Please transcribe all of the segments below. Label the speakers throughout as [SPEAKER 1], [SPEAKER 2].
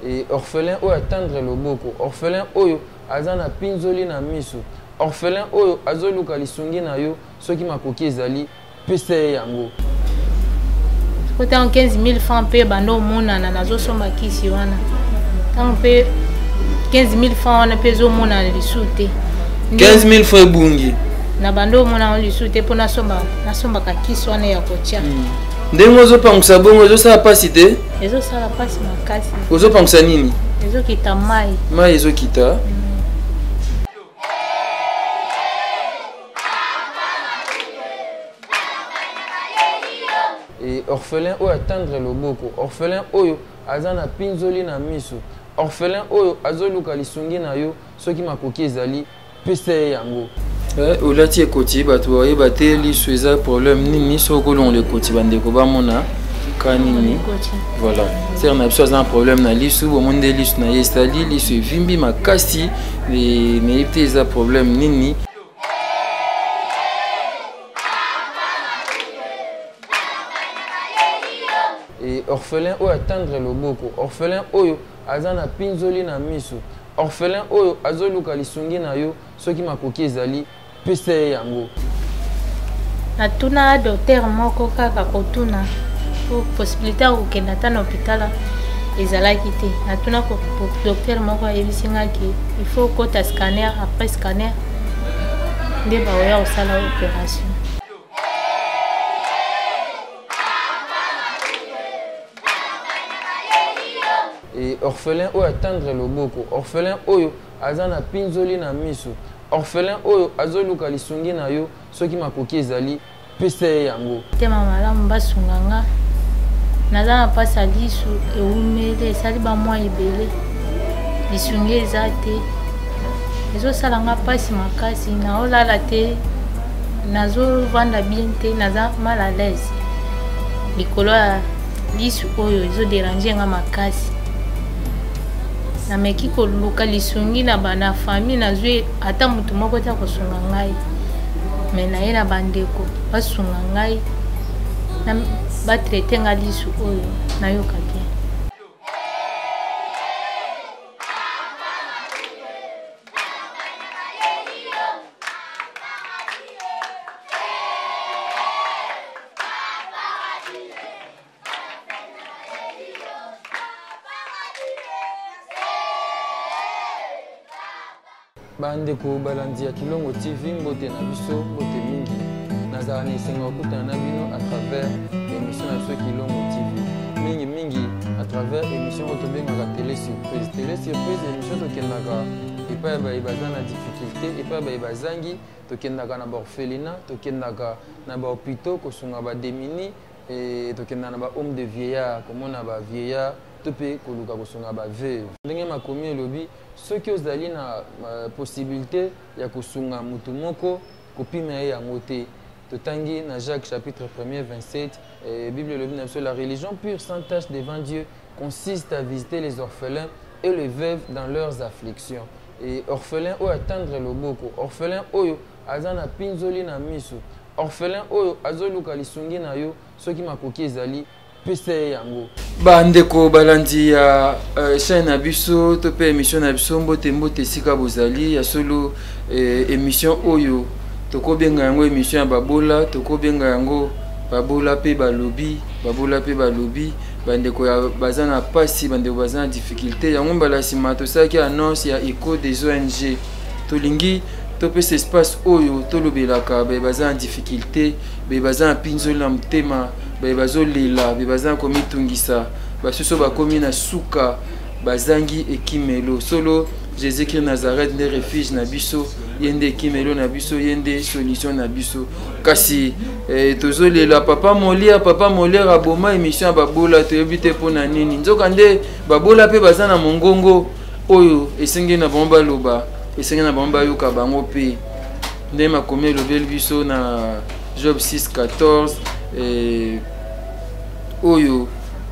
[SPEAKER 1] E orphelin oyo atendre loboko, orphelin oyo aza na pinzoli na miso, orphelin oyo azoluka lisungi na yo, soki makoki ezali, pesa ye yango.
[SPEAKER 2] Soko ntango 15 000 francs mpe banda omonana nazosomba kisi wana, ntango mpe 15 000 francs wana mpe ezomonana lisusu te.
[SPEAKER 1] 15 000 francs ebungi
[SPEAKER 2] na banda omona yango lisusu te mpo nasombaka kisi wana ya kotya.
[SPEAKER 1] Ndenge ozopangusa bongo ezosala mpasi te?
[SPEAKER 2] Ezosala mpasi makasi.
[SPEAKER 1] Ozopangusa nini?
[SPEAKER 2] Ezokita mai.
[SPEAKER 1] Mai ezokita. E orphelin oyo atendre loboko, orphelin oyo aza na pinzoli na miso, orphelin oyo azoluka lisungi na yo, soki makoki ezali, pesa ye yango. Olati ekoti, bato bayeba te liso eza problème nini. Soki okolongola ekoti, bandeko bamona ka nini. Voilà, sere na biso aza na problème na lisu. Bomoni nde lisu na ye esali, lisu evimbi makasi, nayebi te eza problème nini. E orphelin oyo atendre loboko, orphelin oyo aza na pinzoli na miso, orphelin oyo azoluka lisungi na yo, soki makoki ezali, pesa ye yango.
[SPEAKER 2] Natuna docteur moko kaka kotuna po possibilité ya kokende ata na hôpital ezalaki te. Natuna docteur moko, ayebisi nga ke il faut okota scanner, après scanner nde baoya kosala opération.
[SPEAKER 1] E orphelin oyo atendre loboko, orphelin oyo aza na pinzoli na miso, orphelin oyo azoluka lisungi na yo, soki makoki ezali, pesa ye yango.
[SPEAKER 2] Tema malamu basunga nga, naza na mpasi ya lisu ewumeli, esali bamwa ebele, lisungi eza te, ezosala nga mpasi makasi, naolala te, nazovanda bien te, naza mal à l'aise likolo ya lisu oyo ezoderange nga makasi. Nameki koluka lisungi na bana famille, nazwi ata motu moko te akosunga ngai, me naye na bandeko basunga ngai, batraite nga lisu oyo nayoka bien.
[SPEAKER 1] Bandeko balandi ya Kilongo TV, mbote na biso, mbote mingi. Nazala na esengo ya kokutana na bino à travers émission na biso Kilongo TV, mingi mingi à travers émission oyo tobengaka Télé Surprise. Télé Surprise, émission tokendaka epai ya baye baza na difficulté, epai ya baye bazangi. Tokendaka na baorphelinat, tokendaka na bahôpitaux kosunga bademini, tokendaka na bahome de vieillard komona bavieillard to mpe koluka kosunga baveuve. Ndenge makomi elobi, soki ozali na possibilité ya kosunga motu moko, kopima ye yango te. Totangi na Jacques chapitre 1er 27, Bible elobi na biso: la religion pure sans tache devant Dieu consiste à visiter les orphelins et les veuves dans leurs afflictions. E orphelin oyo atendre loboko, orphelin oyo aza na pinzoli na miso, orphelin oyo azoluka lisungi na yo, soki makoki ezali, pesa ye yango. Bandeko balandi ya chaîne na biso to mpe émission na biso, mbote mbote esika bozali. Ya solo, émission oyo tokobenga yango émission ya babola, tokobenga yango babola mpe balobi, babola mpe balobi, bandeko ya baza na pasi, bandeko baza na difficulté. Yango mbala nsima tosalaki annonce ya Echo des ONG. Tolingi topesa espace oyo tolobelaka baye baza na difficulté, baye baza na mpinzoli na motema, baye bazolela, baye baza na komitungisa, basusu bakomi na suka, bazangi ekimelo. Solo Jésus Christ Nazareth nde refuge na biso, ye nde ekimelo na biso, ye nde solution na biso. Kasi tozolela papa Molière. Papa Molière aboma émission ya babola, toyebi te mpo na nini. Nzoka nde babola mpe baza na mongongo oyo esengeli na bango baloba, esengeli na bango bayoka bango mpe. Nde makomi elobeli biso na Job 6 14, oyo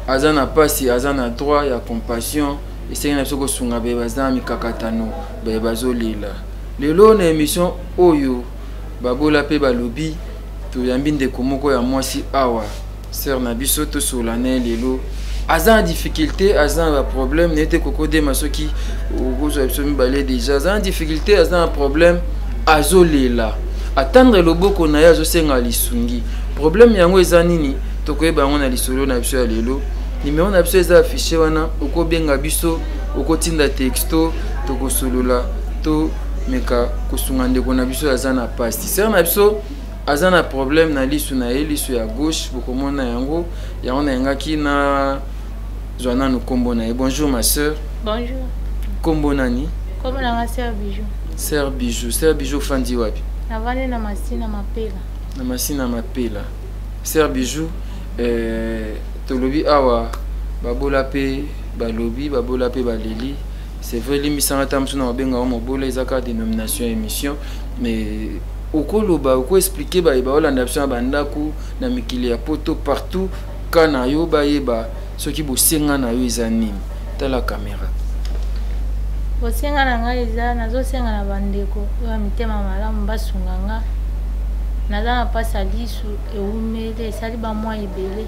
[SPEAKER 1] aza na mpasi aza na droit ya compassion. Esengeli na biso kosunga baye baza na mikakatano, baye bazolela. Lelo na émission oyo babola mpe balobi, toyambi ndeko moko ya mwasi awa, sœur na biso. Tosola na ye lelo. Aza na difficulté, aza na baproblème naye te. Kokodema soki okozwa biso mibale déjà, aza na difficulté, aza na problème, azolela, atendre loboko na ye, azosenga lisungi. Problème yango eza nini? Tokoyeba yango na lisolo na biso ya lelo. Numéro na biso eza affiché wana, okobenga biso, okotinda texto, tokosolola, tomeka kosunga ndeko na biso aza na pasi. Sœur na biso aza na problème na lisu na ye, lisu ya gauche, bokomona yango. Yango nayengaki na zwa nanu nkombo na ye. Bonjour ma sœur.
[SPEAKER 2] Bonjour.
[SPEAKER 1] Nkombo nani?
[SPEAKER 2] Nkombo nanga Sœur Bijou.
[SPEAKER 1] Sœur Bijou. Sœur Bijou, ofandi wapi?
[SPEAKER 2] Navandi na Masina Mapela.
[SPEAKER 1] Na Masina Mapela. Sœur Bijou, tolobi awa babola mpe balobi, babola mpe baleli. C'est vrai, limbisanga, ta mosusu na babengaka mobola, eza kaka dénomination ya émission. Mais okoloba, okoexpliquer bayeba olanda biso na bandako, na mikili ya poto, partout, ka na yo bayeba soki bosenga na yo eza nini. Tala caméra.
[SPEAKER 2] Bosenga na ngai eza, nazosenga na bandeko oyo ya mitema malamu basunga nga. Naza na mpasi ya lisu, ewumeli, esali bamwa ebele,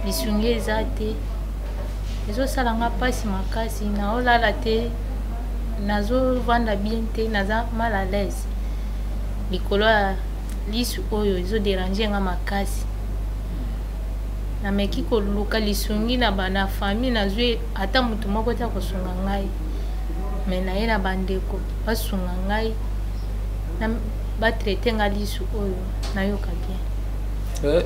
[SPEAKER 2] lisungi eza te. Ezosala nga mpasi makasi, naolala te, nazovanda bien te, naza mal à l'aise likolo ya lisu oyo ezodéranger nga makasi. Nameki koluka lisungi na bana famille, nazwi ata motu moko te akosunga ngai. Me naye na bandeko basunga ngai, batraiter nga lisu oyo, nayoka bien.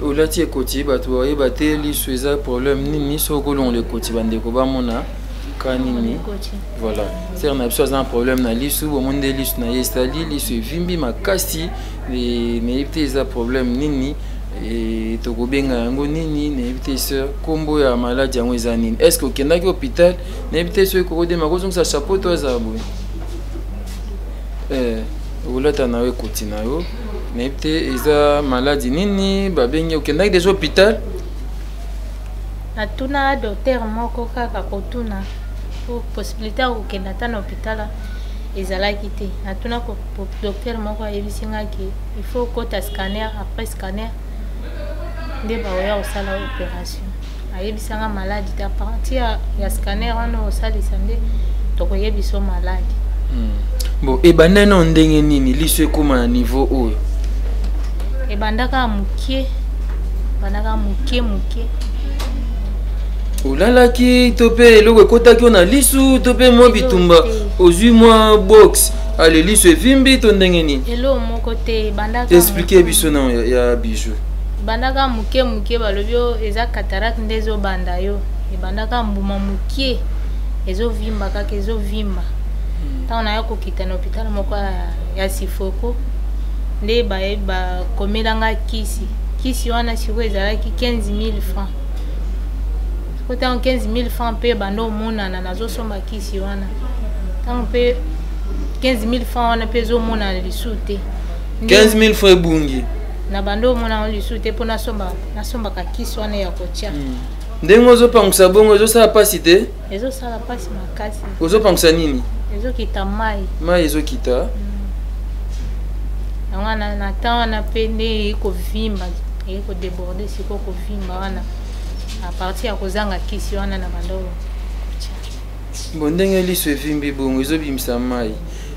[SPEAKER 1] Olati ekoti, bato bayeba te lisu eza problème nini. Soki okolongola ekoti, bandeko bamona ka nini. Voilà, sœur na biso aza na problème na lisu. Bomoni nde lisu na ye esali, lisu evimbi makasi. Nayebi te eza problème nini, tokobenga yango nini, nayebi te. Sœur, nkombo ya maladi yango eza nini? Est ce que okendaki hôpital? Nayebi te soki kokodema kozongisa chapeau to azala boye, olata na yo ekoti na yo. Nayebi te eza maladi nini babengi. Okendaki déjà hôpital?
[SPEAKER 2] Natuna docteur moko kaka kotuna po possibilité ya kokende ata na hôpital ezalaki te. Natuna docteur moko, ayebisi nga ke il faut okota scanner, après scanner nde baoya kosala opération. Ayebisanga maladi te, à partir ya scanner wana osalisa nde tokoyebisa maladi.
[SPEAKER 1] Bon, ebanda nao ndenge nini liso ekóma na niveau oyo?
[SPEAKER 2] Ebandaka mokie, ebandaka mokie mokie.
[SPEAKER 1] Olalaki to mpe eloko ekotaki yo na lisu, to mpe mwa bitumba ozwi, mwa box ale, liso evimbi, to ndenge nini?
[SPEAKER 2] Eloko moko te, ebandaka.
[SPEAKER 1] Explique biso nao ya Bijou.
[SPEAKER 2] Ebandaka moke moke. Balobi oyo eza cataracte nde ezobanda yo. Ebandaka mbuma mokie, ezovimba kaka, ezovimba. Ntango naya kokita na hôpital moko ya Sifoko nde bakomelanga kisi. Kisi wana sikoyo ezalaki 15 000 francs. Sikoyo ntango 15 000 francs mpe banda omonana, nazosomba kisi wana, ntango mpe 15 000 francs wana mpe ezomonana lisusu te.
[SPEAKER 1] 15 000 francs ebungi.
[SPEAKER 2] Na banda omona yango lisusu te mpo nasombaka kisi wana ya kotia.
[SPEAKER 1] Ndenge ozopangusa bongo, ezosala mpasi te?
[SPEAKER 2] Ezosala mpasi makasi.
[SPEAKER 1] Ozopangusa nini?
[SPEAKER 2] Ezokita mai.
[SPEAKER 1] Mai ezokita.
[SPEAKER 2] Yango wana na temps wana mpe nde eyei kovimba, eyei kodéborder sikoyo, kovimba wana à partir ya kozanga kisi wana na banda kotia.
[SPEAKER 1] Bon, ndenge liso evimbi bongo, ezobimisa mai,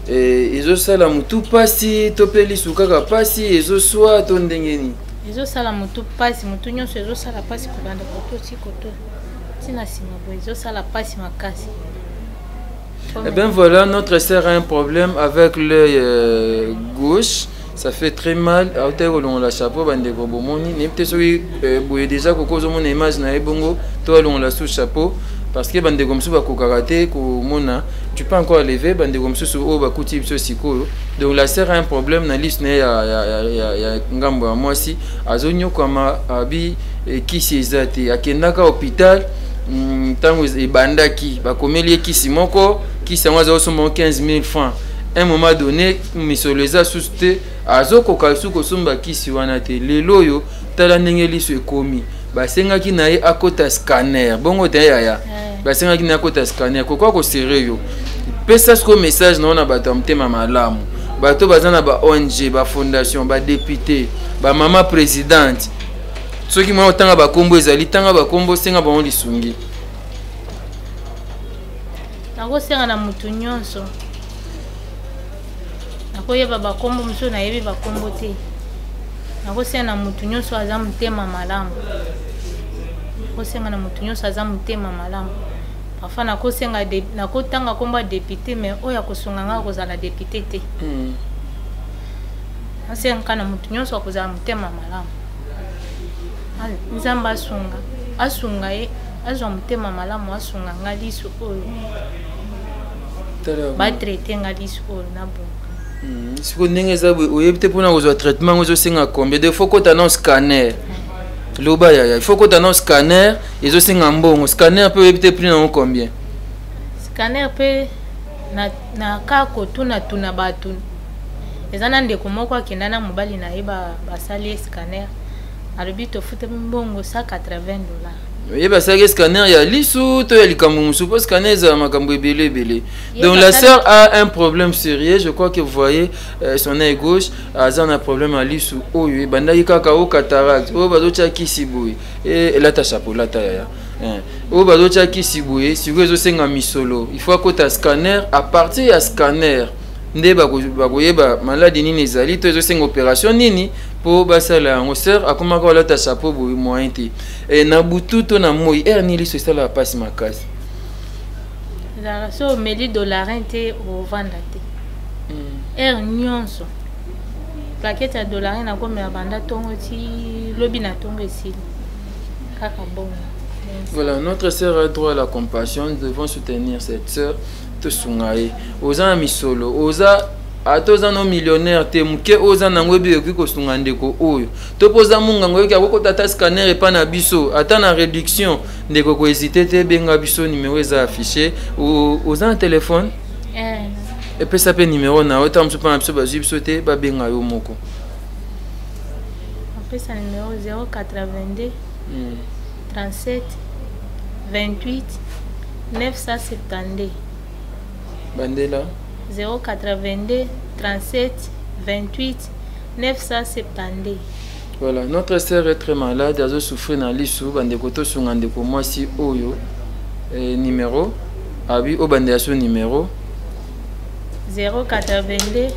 [SPEAKER 1] ezosala motu mpasi to mpe lisu kaka mpasi ezoswa, to ndenge nini?
[SPEAKER 2] Ezosala motu mpasi, motu nyonso ezosala mpasi, kobanda koto ti koto ntina nsima boye, ezosala mpasi makasi.
[SPEAKER 1] Eh bien voilà, notre sœur a un problème avec l'œil gauche. Ça fait très mal. Autaki kolongola chapeau, bandeko bomoni. Nayebi te soki boye déjà koko ozomona image na ye bongo, to alongola sous chapeau parce que bandeko mosusu bakokaka te komona. Tu peux encore lever, bandeko mosusu oyo bakuti biso sikoyo. Donc la sœur a un problème na liso na ye ya ngambo ya mwasi, azonyokwama abi kisi eza te. Akendaka hôpital ntango ebandaki, bakomeli ye kisi moko. Kisi yango aza kosomba 15 000 francs. Un moment donné, misolo eza susu te, azokoka lisusu kosomba kisi wana te. Lelo oyo, tala ndenge liso ekomi. Basengaki na ye akota scanner bongo te, yaya? Basengaki na ye akota scanner. Kokoka kosere yo, pesa sikoyo message na yo na bato ya motema malamu, bato baza na ba ONG, bafondation, badéputé, bamama présidente. Soki mwa otanga bakombo ezali, tanga bakombo, senga bango lisungi.
[SPEAKER 2] Nakosenga na motu nyonso, nakoyeba bakombo mosusu, nayebi bakombo te. Nakosenga na motu nyonso aza motema malamu, nakosenga na motu nyonso aza motema malamu. Parfois nakosenga, nakotanga nkombo ya député, mais oyo akosunga ngai akozala député te. Nasenga na motu nyonso akozala motema malamu, Nzambe asunga, asunga ye azwa motema malamu, asunga nga liso oyo, batraite nga liso oyo nabonga.
[SPEAKER 1] Sikoyo ndenge eza boye, oyebi te mpona kozwa traitement yango ezosenga combien de faut kota na scanner. Loba yaya, il faut kota na scanner, ezosenga mbongo. Scanner mpe oyebi te prix nango combien.
[SPEAKER 2] Scanner mpe na ka kotunatuna bato. Eza na ndeko moko akenda na mobali na ye, basali ye scanner, alobi tofutami mbongo 180 $.
[SPEAKER 1] Oyeba asalaki scanner ya lisu to ya likambo mosusu? Mpo scanner ezala makambo ebele ebele. Donc la sœur a un problème sérieux, je crois que vous voyez son œil gauche. Aza na problème ya lisu oyo ebandaki kaka o cataracte oyo bazotia kisi boye. Elata chapeau, lata yaya. Oyo bazotia kisi boye, sikoyo ezosenga misolo, il faut akota scanner. À partir ya scanner nde bakoyeba maladi nini ezali to ezosenga opération nini mpo basala yango. Sœur akomaka kolata chapeau boye, moyen te. Na butu to na moi, heure nini liso esalaka mpasi makasi?
[SPEAKER 2] Ezalaka so omeli Dolarin te, ovanda te. Heure nyonso plaquette ya Dolarin nakomela banda ntongo ti lobi na ntongo, esili kaka bongo.
[SPEAKER 1] Voilà, notre sœur a droit à la compassion. Nous devons soutenir cette sœur. Tosunga ye. Oza na misolo, oza ata oza no millionnaire te, moke oyo oza nango ebi ekoki kosunga ndeko oyo. To mpo oza monganga, oyoki akokota ata scanner epa na biso ata na réduction. Ndeko, kohésite te, benga biso, numéro eza affiché. Oza na telefone?
[SPEAKER 2] Eh.
[SPEAKER 1] Epesa mpe numéro na yo, ta mosusu mpa na biso bazwi biso te, babenga yo moko.
[SPEAKER 2] Apesa numéro 082 37 28 972.
[SPEAKER 1] Bandela.
[SPEAKER 2] 082 37 28 972.
[SPEAKER 1] Voilà, notre sœur est très malade, azosouffrir na lisu. Bandeko, tosunga ndeko mwasi oyo. Numéro abi oyo, bandela so numéro.
[SPEAKER 2] 082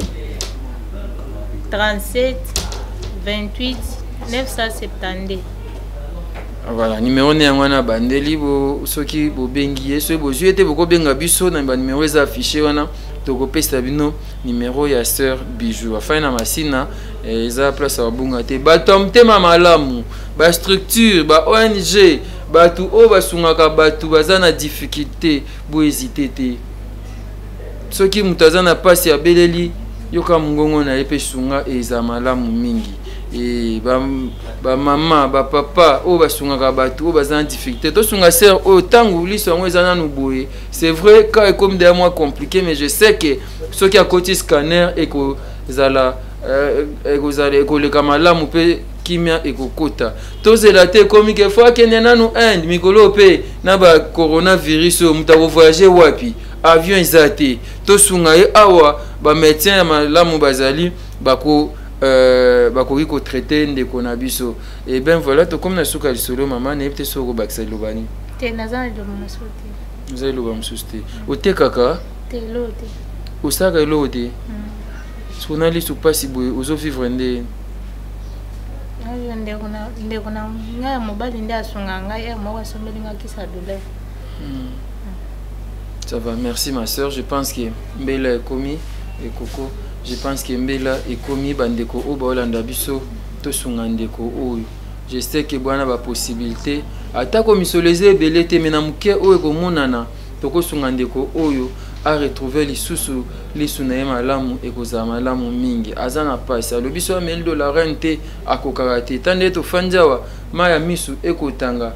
[SPEAKER 2] 37 28 972.
[SPEAKER 1] Voilà, numéro ne yango wana bandeli bo. Soki bobengi ye, soki bozwi ye te, bokobenga biso na banumero eza affiché wana, tokopesa bino numéro ya sœur Bijou. Afai na Masina, eza place ya babunga te. Bato ya motema malamu, bastructure, ba ONG, bato oyo basungaka bato baza na difficulté, bohésite te. Soki moto aza na mpasi, abeleli, yoka mongongo na ye mpe sunga, eza malamu mingi. E, bamama, bapapa oyo basungaka bato oyo baza na difficulté, tosunga sœur oyo ntango liso yango eza nanu boye. C'est vrai, cas ekomi deya mwa compliqué, mais je sais que soki akoti scanner, ekozala ekozala ekoleka malamu mpe kimia ekokota. Tozela te ekomi ke faut akende nanu Inde. Mikolo mpe na bacoronavirus oyo, moto akovoyage wapi? Avion eza te. Tosunga ye awa, bamédecin ya malamu bazali, bakoki kotraite ndeko na biso. E ben voilà, tokomi na suka ya lisolo. Mama, nayebi te soki okobakisa liloba nini.
[SPEAKER 2] Te, naza na liloba mosusu te.
[SPEAKER 1] Oza liloba mosusu te? Otekaka?
[SPEAKER 2] Te, eloko te.
[SPEAKER 1] Osalaka eloko te? Soki na lisu mpasi boye, ozovivre nde?
[SPEAKER 2] Oyo ndeko na ngai ya mobali nde asunga ngai, heure moko asombeli ngai kisi ya douleur.
[SPEAKER 1] Ça va, merci ma soeur. Je pense que mbela ekomi ekoko. Je pense que mbela ekomi. Bandeko oyo baolanda biso, tosunga ndeko oyo. Je sais que bwana bapossibilité, atako misolo eza ebele te, me na moke oyo ekomonana, tokosunga ndeko oyo aretrouve lisusu lisu na ye malamu, ekozala malamu mingi. Aza na pasi, alobi so ameli Dolarin te, akokaka te. Ta nde tofandi awa, mai ya misu ekotanga,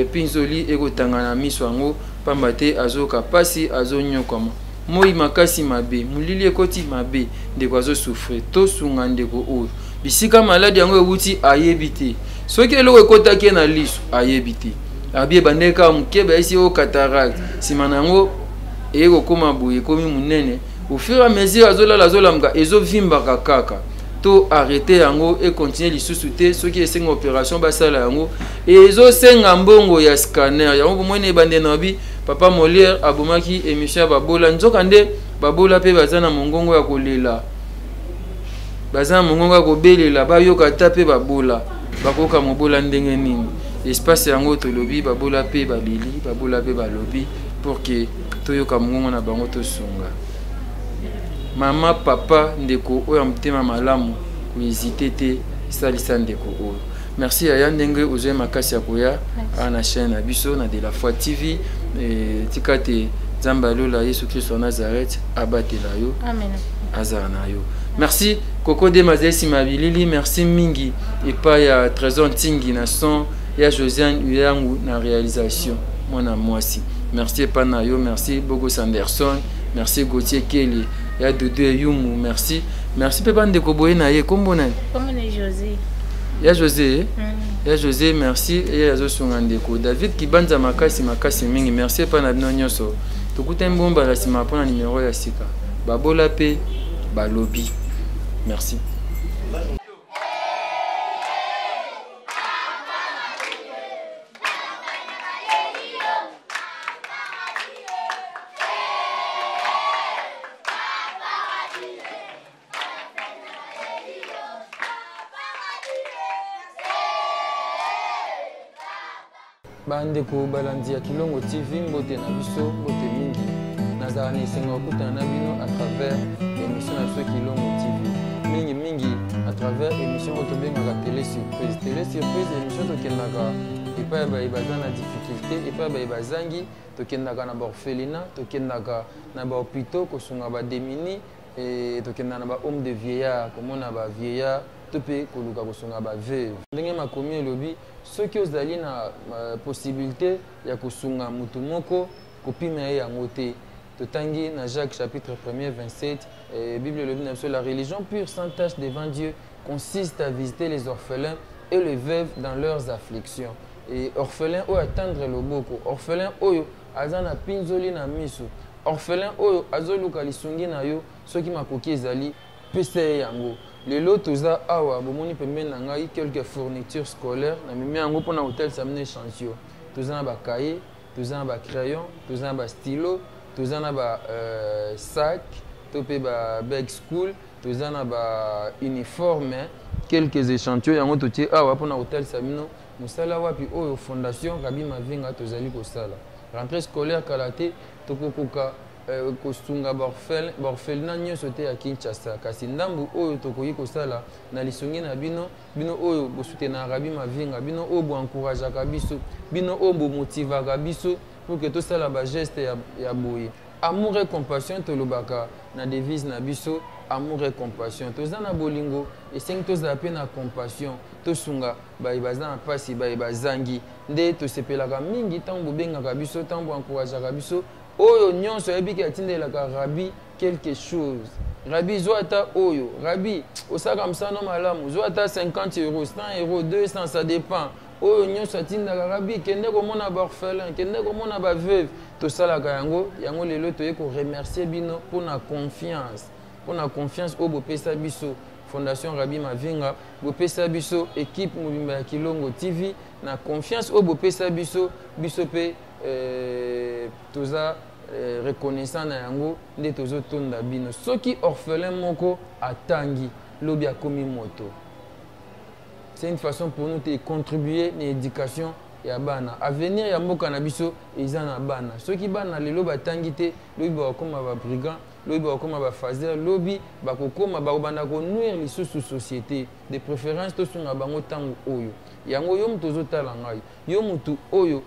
[SPEAKER 1] mpinzoli ekotanga na miso yango, pamba te azoyoka pasi, azonyokwama. Moi makasi mabe, molili ekoti mabe, ndeko azosouffrir. Tosunga ndeko oyo. Bisika maladi yango ewuti, ayebi te. Soki eloko ekotaki ye na liso, ayebi te. Abi ebandeki kaka moke, bayesi oyo cataracte, nsima na yango eye kokóma boye, ekomi monene. Au fur et à mesure azolala, azolamuka, ezovimbaka kaka. To arrete yango e continuer lisusu te. Soki esenga operation basala yango, ezosenga mbongo ya scanner. Yango bomoni ebande na bi papa Molière abomaki émission ya babola, nzoka nde babola mpe baza na mongongo ya kolela, baza na mongongo ya kobelela, bayoka ata mpe babola bakoka mobola ndenge nini. Espace yango tolobi babola mpe baleli, babola mpe balobi, pour que toyoka mongongo na bango, tosunga. Mama, papa, ndeko oyo ya motema malamu, kohésiter te, salisa ndeko oyo. Merci yaya, ndenge ozwi makasi ya koya awa na chaîne na biso na De la Foi TV. Tika te Nzambe alola, Yesu Kristo ya Nazareth, abatela yo.
[SPEAKER 2] Amen.
[SPEAKER 1] Azala na yo. Merci Koko Dema, azali nsima ya bilili. Merci mingi epai ya Trésor Ntingi na son, ya Josiane Uyangu na réalisation, mwana mwasi. Merci epai na yo. Merci Bogos Anderson, merci Gautier Keli, ya Dudu Eyumu. Merci, merci mpe bandeko boye na ye. Kombo nani?
[SPEAKER 2] Kombo na José.
[SPEAKER 1] Ya José. Ya José, merci. Ye azosunga ndeko David Kibanza makasi makasi mingi. Merci epai na bino nyonso. Tokutani mbala nsima mpona nimero ya sika. Babola mpe balobi. Merci. Bandeko balandi ya Kilongo TV, mbote na biso, mbote mingi. Nazala na esengo ya kokutana na bino à travers émission na biso Kilongo TV, mingi mingi à travers émission oyo tobengaka Télé Surprise. Télé Surprise, émission tokendaka epai ya baye baza na difficulté, epai ya baye bazangi. Tokendaka na baorphelinat, tokendaka na bahôpitaux kosunga badémunis, tokendaka na bahome de vieillard komona bavieillard, to mpe koluka kosunga baveuve. Ndenge makomi elobi, soki ozali na possibilité ya kosunga motu moko, kopima ye yango te. Totangi na Jacques chapitre 1er 27, Bible elobi na biso: "La religion pure sans tache devant Dieu consiste à visiter les orphelins et les veuves dans leurs afflictions." Et orphelin oyo atendre loboko, orphelin oyo aza na pinzoli na miso, orphelin oyo azoluka lisungi na yo, soki makoki ezali, pesa ye yango. Lelo toza awa, bomoni pembeni na ngai quelques fournitures scolaires. Namemi yango mpona kotalisa bino échantillon. Toza na bacahier, toza na bacrayon, toza na bastylo, toza na basac to mpe babag school, toza na bauniforme. Quelques échantillons yango totie awa mpona kotalisa bino mosala wapi oyo Fondation Rabi Mavinga tozali kosala. Rentrée scolaire kala te, tokokoka kosunga baorphelinat nyonso te ya Kinshasa, kasi ndambu oyo tokoki kosala na lisungi na bino, bino oyo bosoutenaka Rabi Mavinga, bino oyo boencourageaka biso, bino oyo bomotivaka biso pour que tosala bageste ya boye. Amour et compassion, tolobaka na devise na biso amour et compassion. Toza na bolingo, esengi tozala mpe na compassion, tosunga baye baza na mpasi, baye bazangi. Nde tosepelaka mingi ntango bobengaka biso, ntango boencourageaka biso. Oyo nyonso ayebiki atindelaka Rabi quelque chose: "Rabi, zwa ata oyo. Rabi, osalaka mosala malamu, zwa ata 50 euros, 100 euros, 200, ça dépend." Oyo nyonso atindaka: "Rabi, kende komona baorphelin, kende komona baveuve." Tosalaka yango. Yango lelo toye koremercier bino mpona confiance, mpona confiance oyo bopesa biso Fondation Rabi Mavinga, bopesa biso équipe mobimba ya Kilongo TV. Na confiance oyo bopesa biso, biso mpe toza reconnaissant na yango. Nde tozotonda bino. Soki orphelin moko atangi, lobi akomi moto. C'est une façon pour nous de contribuer na éducation ya bana. Avenir ya mboka na biso eza na bana. Soki bana lelo batangi te, lobi bakokóma babrigand, lobi bakokóma bafaser, lobi bakokóma bakobanda konuire lisusu société. De préférence tosunga bango ntango oyo. Yango yo moto ozotala ngai, yo motu oyo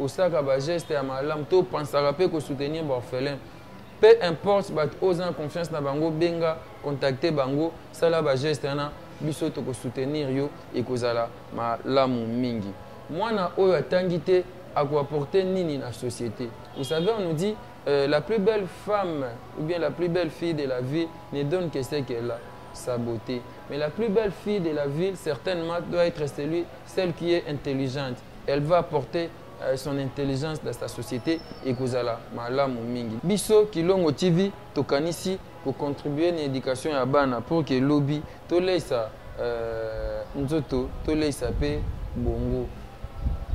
[SPEAKER 1] osalaka bageste ya malamu, to opansaka mpe kosoutenir baorphelin, peu importe bato oyo oza na confiance na bango, benga, contacte bango, sala bageste wana, biso tokosoutenir yo, ekozala malamu mingi. Mwana oyo atangi te akoapporte nini na société? Vous savez, on nous dit la plus belle femme ou bien la plus belle fille de la ville ne donne que ce qu'elle a, sa beauté. Mais la plus belle fille de la ville, certainement, doit être celle qui est intelligente. Elle va apporter son intelligence dans sa société. Ekozala malamu mingi. Biso Kilongo TV tokanisi. Kocontribue na éducation ya bana pour que lobi toleisa nzoto, toleisa mpe bongo.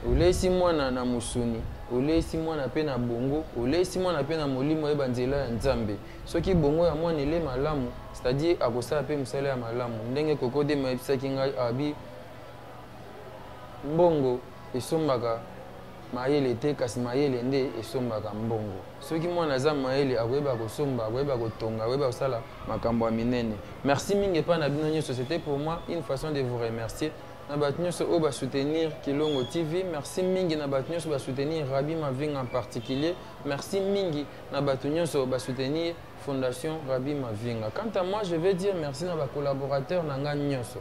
[SPEAKER 1] Oleisi mwana na mosuni, oleisi mwana mpe na bongo, oleisi mwana mpe na molimo, oyeba nzela ya Nzambe. Soki bongo ya mwana ele malamu, c'est-à-dire akosala mpe mosala ya malamu. Ndenge Kokodema ayebisaki ngai, abi mbongo esombaka mayele te, kasi mayele nde esombaka mbongo. Soki mwana aza mayele, akoyeba kosomba, akoyeba kotonga, akoyeba kosala makambo ya minene. Merci mingi epai na bino nyonso. C'était pour moi une façon de vous remercier, na bato nyonso oyo basoutenir Kilongo TV. Merci mingi na bato nyonso basoutenir Rabi Mavinga en particulier. Merci mingi na bato nyonso basoutenir Fondation Rabi Mavinga. Quant à moi, je vais dire merci na bacollaborateur na ngai nyonso.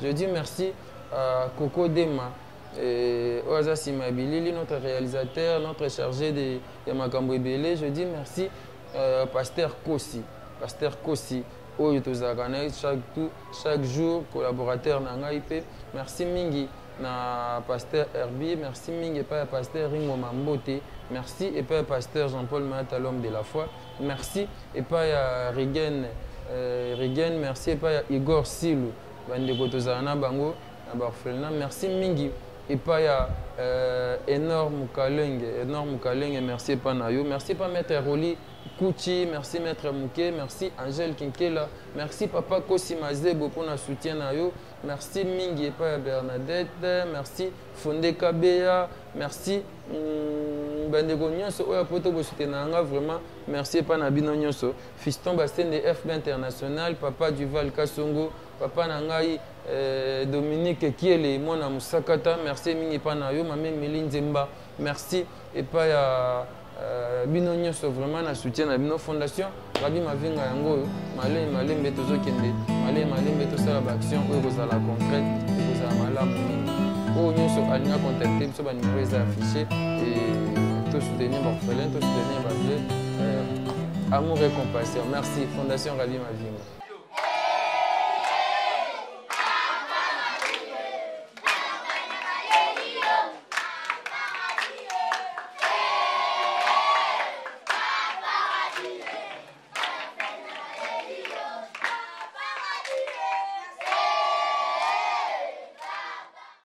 [SPEAKER 1] Je dis merci à Coco Dema oyo aza nsima ya bilili, notre réalisateur, notre chargé de ya makambo ebele. Je dis merci pasteur Kosi, pasteur Kosi oyo tozalaka na ye chaque jour, collaborateur na ngai mpe. Merci mingi na pasteur Herbie. Merci mingi epai ya pasteur Ringo Mambote. Merci epai ya pasteur Jean-Paul Mayata, l'homme de la foi. Merci epai ya Rigen, Rigen. Merci epai ya Igor Silu, bandeko tozala na bango na baorphelinat. Merci mingi epai ya Enor Mukalenge, Enor Mukalenge, merci epai na yo. Merci epai maître Roli Kuchi, merci maître Muke, merci Angèle Kinkela, merci papa Kosi Mazebo mpona soutien na yo. Merci mingi epai ya Bernadette, merci Fonde Kabeya, merci bandeko nyonso oyo apo to bosoutenir nga. Vraiment merci epai na bino nyonso. Fiston Basende, FB International, papa Duval Kasongo, papa na ngai Dominique Kiele, mwana mosakata, merci mingi epai na yo. Mame Meli Nzemba, merci epai ya bino nyonso vraiment na soutien na bino. Fondation Rabi Mavinga yango oyo, malembe malembe tozokende, malembe malembe tosala baaction oyo ekozala concrète, ekozala malamu mingi. Oyo nyonso alinga contacte biso, banimero eza affiché. Tosoutenir baorphelin, tosoutenir bavie, amour et compassion. Merci, Fondation Rabi Mavinga.